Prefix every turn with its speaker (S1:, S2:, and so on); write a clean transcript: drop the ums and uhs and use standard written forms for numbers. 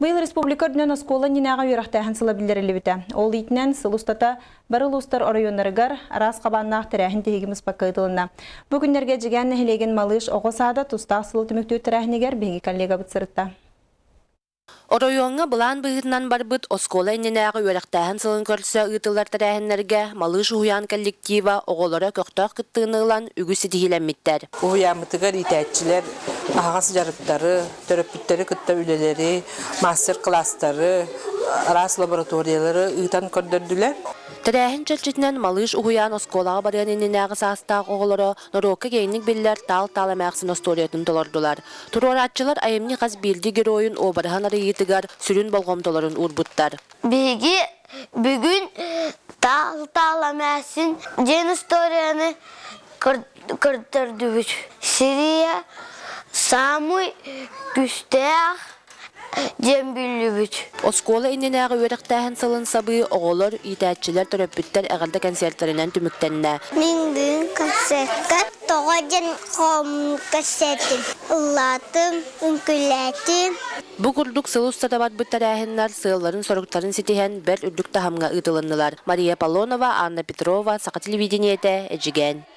S1: Быйыл республика үрдүнэн оскуола иннинээҕи үөрэхтээһин сыла биллэриллибитэ. Ол иитинэн сыл устата бары улуустар оройуоннарыгар араас хабааннаах тэрээһин тиһиги мыспакка ыытылынна. Бу күннэргэ Эдьигээн нэһилиэгин Малыш оҕо саада тустаах сылы түмүктүүр тэрээһинигэр биһиги коллегабыт сырытта.
S2: Оройуоҥҥа былаан быһыытынан барбыт оскуола иннинээҕи үөрэхтээһин сылын көрсө ыытыллар тэрээһиннэргэ Малыш уһуйаан коллектива оҕолоро көхтөөх кыттыыны ылан үгүс ситиһиилэммиттэр.
S3: Уһуйааммытыгар иитээччилэр аһаҕас дьарыктары, төрөппүттэри кытта үлэлэри, мастер-класстары, араас лабораториялары ыытан көрдөрдүлэр.
S2: Тэрээһин чэрчитинэн Малыш уһуйаан оскуолаҕа барыан иннинээҕи саастаах оҕолоро норуокка киэҥник биллэр Таал-таал эмээхсин остуоруйатын толордулар. Туруорааччылар айымньы хас биирдии геройун уобараһын арыйыытыгар сүрүн болҕомтолорун уурбуттар.
S4: Биһиги бүгүн Таал-таал эмээхсин диэн историяны көрдөрдүбүт. Сирия саамай күүстээх диэн биллибит.
S2: Оскуола иннинээҕи үөрэхтээһин сылын сабыы оҕолор, иитээччилэр, төрөппүттэр эҕэрдэ кэнсиэртэринэн түмүктэннэ.
S4: Мин бүгүн концертка тоҕо диэн кэпсээтим, ыллаатым, үҥкүүлээтим.
S2: Бу курдук сыл устата барбыт тэрээһиннэр сыалларын-соруктарын ситиһэн бэрт үрдүк таһымҥа ыытылыннылар. Мария Полонова, Анна Петрова, Саха телевидениетэ, Эдьигээн.